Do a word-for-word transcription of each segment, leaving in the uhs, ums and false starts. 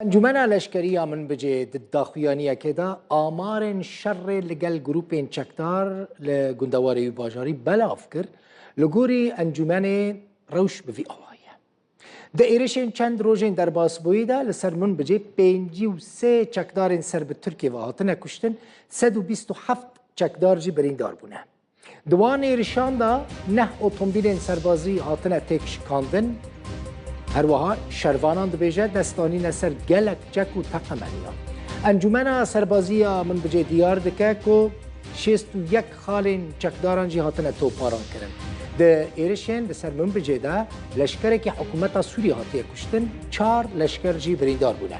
Encûmena Leşkerî ya Minbicê di daxuyaniyekê de amarên şerê li gel grûpên çekdar li gundewarê wî bajarî belav kir. Li gorî encûmenê rewş bi vî awayî ye. Di êrişên çend rojên derbasbûyî de li ser Minbicê pêncî û sê çekdarên ser bi Tirkiyê ve hatine kuştin, sed û bîst û heft çekdar jî birîndar bûne. Di wan êrişan de neh otomobîlên serbazî hatine têk şikandin. Her wiha şervanan dibêje dest danîne ser gelek çek û teqemeniyan. Encûmena Serbazî ya Minbicê diyar dike ku şêst û yek xalên çekdaran jî hatine toparan kirin. Di êrişên li ser Minbicê de leşkerekî hikûmeta Sûriyê hatiye kuştin, çar leşker jî birîndar bûne.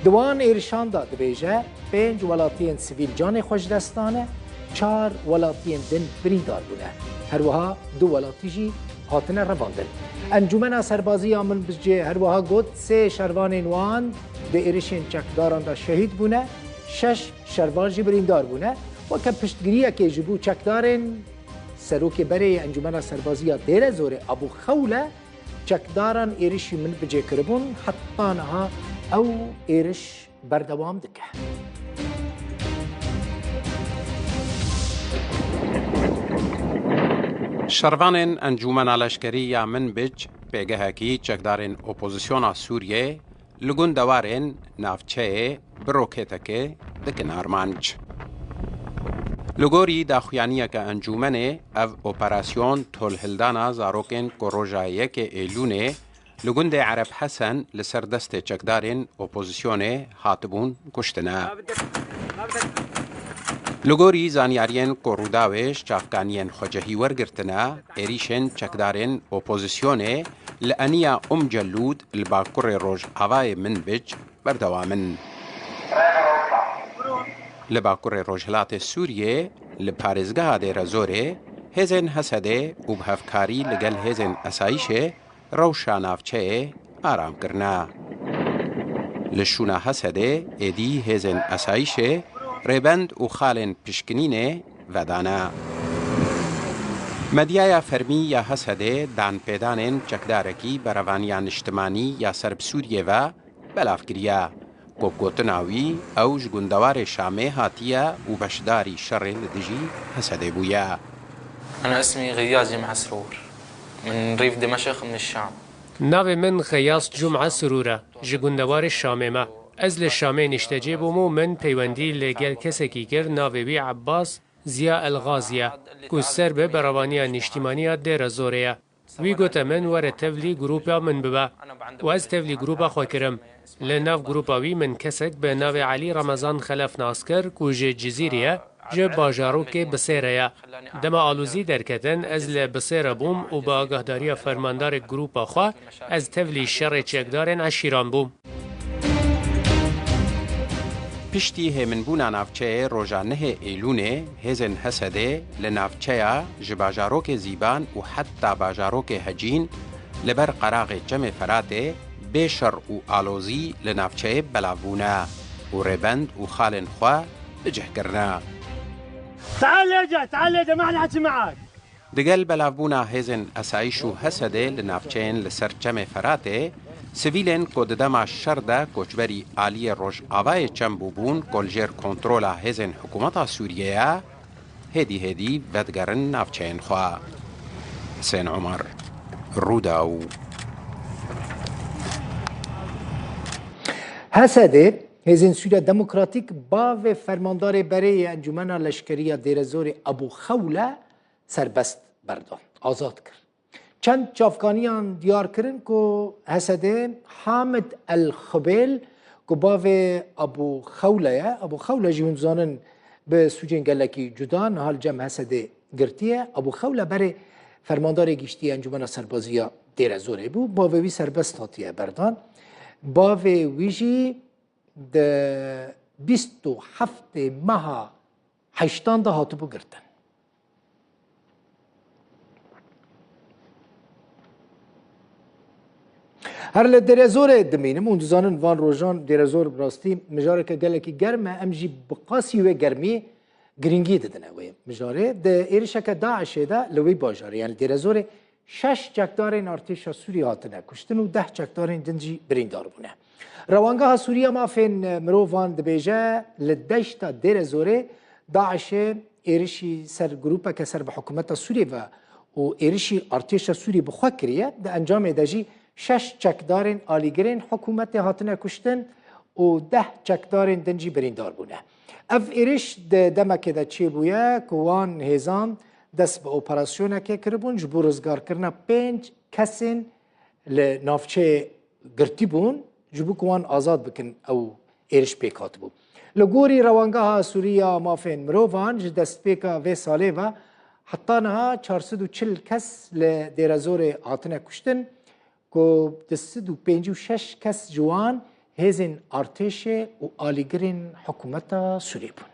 Di wan êrişan de dibêje, pênc welatiyên sivîl canê xwe ji dest dane, çar welatiyên din birîndar bûne. Her wiha du welatî jî hatine revandin. Encûmena Serbazî ya Minbicê her wiha got, sê şervanên wan di êrişên çekdaran de şehîd bûne, şeş şervan jî birîndar bûne. Weke piştgiriyekê ji bo çekdarên, serokê berê yê Encûmena Serbazî ya Dêrezorê Ebû Xewle çekdaran êrişî Minbicê kiribûn, heta niha ew êriş berdewam dike. Şervanên Encûmena Leşkerî ya Minbic, pêgehekî çekdarên opozisyona Sûriyê, li gundewarên navçeyê bi roketekê dikin armanc. Li gorî daxuyaniyeke encûmenê, ev operasyon tolhildana zarokên ku roja yekê Êlûnê li gundê Ereb Hesen li ser destê çekdarên opozisyonê hatibûn kuştine. Li gorî zanyariyên ku Rûdawê ji çavkaniyên xwecihî wergirtine, êrîşên çekdarên opozisyonê li eniya Um Celûd li bakurê rojavayê Minbic berdewam in. Li bakurê rojhilatê Sûriyê, li parêzgeha Dêrezorê, hêzên Hesedê û bi hevkarî li gel hêzên esayîşê rewşa navçeyê aram kirine. Li şûna Hesedê êdî hêzên esayîşê rêbend û xalên pişkinînê vedane. Medyaya fermî ya Hesedê danpêdanên çekdarekî berevaniya niştimanî ya ser bi Sûriyê ve belav kiriye, ku bi gotina wî ew ji gundewarê Şamê hatiye û beşdarî şerê li dijî Hesedê bûye. أنا اسمي غياث جمعة سرور من ريف دمشق من الشام. Navê min Xeyas Cum'a Sirûr e. Ji gundewarê Şamê me. Ez li Şamê niştecê bûm û min peywendî li gel kesekî kir, navê wî Ebbas Ziya El Gazi ye, ku ser bi berevaniya niştîmaniya Dêrezorê ye. Wî gote min were tevlî grûpa min bibe û ez tevlî grûpa xwe kirim. Li nav grûpa wî min kesek bi navê Elî Remezan Xelef nas kir ku ji Cizîrê ye, ji bajarokê Bisêre ye. Dema alozî derketin, ez li Bisêre bûm û bi agahdariya fermandarê grûpa xwe ez tevlî şerê çekdarên eşîran bûm. Piştî hêminbûna navçeyê roja nehê Êlûnê, hêzên Hesedê li navçeya ji bajarokê Zîban û heta bajarokê Hecîn li ber qeraxê Çemê Feratê bê şer û alozî li navçeyê belav bûne û rêbend û xalên xwe bi cih kirine. تعال لهجة، تعال لهجة، ما حدا حكي معك. Digel belavbûna hêzên esayîş û Hesedê li navçeyên li ser Çemê Feratê, sivîlên ku di dema şer de koçberî aliyê Rojavayê Çem bûbûn, ku li jêr kontrola hêzên hikûmeta Sûriyê ye, hêdî hêdî vedigerin navçeyên xwe. Husên Omer, Rûdaw. Hesedê, Hêzên Sûriya Demokratîk bavê fermandarê berê yê Encûmena Leşkerî ya Dêrezorê Ebû Xewle serbest berdan, azad kir. Çend çavkaniyan diyar kirin ku Hesedê Hamid El Xibêl ku bavê Ebû Xewle ye, Ebû Xewle jî hûn dizanin bi sûcên gelekî cuda niha li cem Hesedê girtiye. Ebû Xewle berê fermandarê giştî yê Encûmena Serbazî ya Dêrezorê bû. Bavê wî serbest hatiye berdan. Bavê wî jî di bîst û heftê meha heştan de hatibû girtin. Her li Dêrezorê dimînim, hûn dizanin van rojan Dêrezor bi rastî mijareke gelekî germ e, em jî bi qasî wê germî girîngî didine wê mijarê. Di êrişeke DAIŞê de li wê bajarê, yanî Dêrezorê, Şeş çekdarên artêşa Sûriyê hatine kuştin û deh çekdarên din jî birîndar bûne. Rewangeha Sûriya Mafên Mirovan dibêje, li deşta Dêrezorê DAIŞê êrişî ser grûpeke ser bi hikûmeta Sûriyê ve û êrişî artêşa Sûriyê bi xwe kiriye. Di encamê de jî şeş çekdarên alîgirên hikûmetê hatine kuştin û deh çekdarên din jî birîndar bûne. Ev êriş di demekê de çêbûye ku wan hêzan dest bi operasyonekê kiribûn, ji bo rizgarkirina pênc kesên li navçeyê girtî bûn, ji bo ku wan azad bikin, ew êriş pêk hatibû. Li gorî Rewangeha Sûriya Mafên Mirovan, ji destpêka vê salê ve heta niha çar sed û çil kes li Dêrezorê hatine kuştin, ku du sed û pêncî û şeş kes ji wan hêzên artêşê û alîgirên hikûmeta Sûriyê bûn.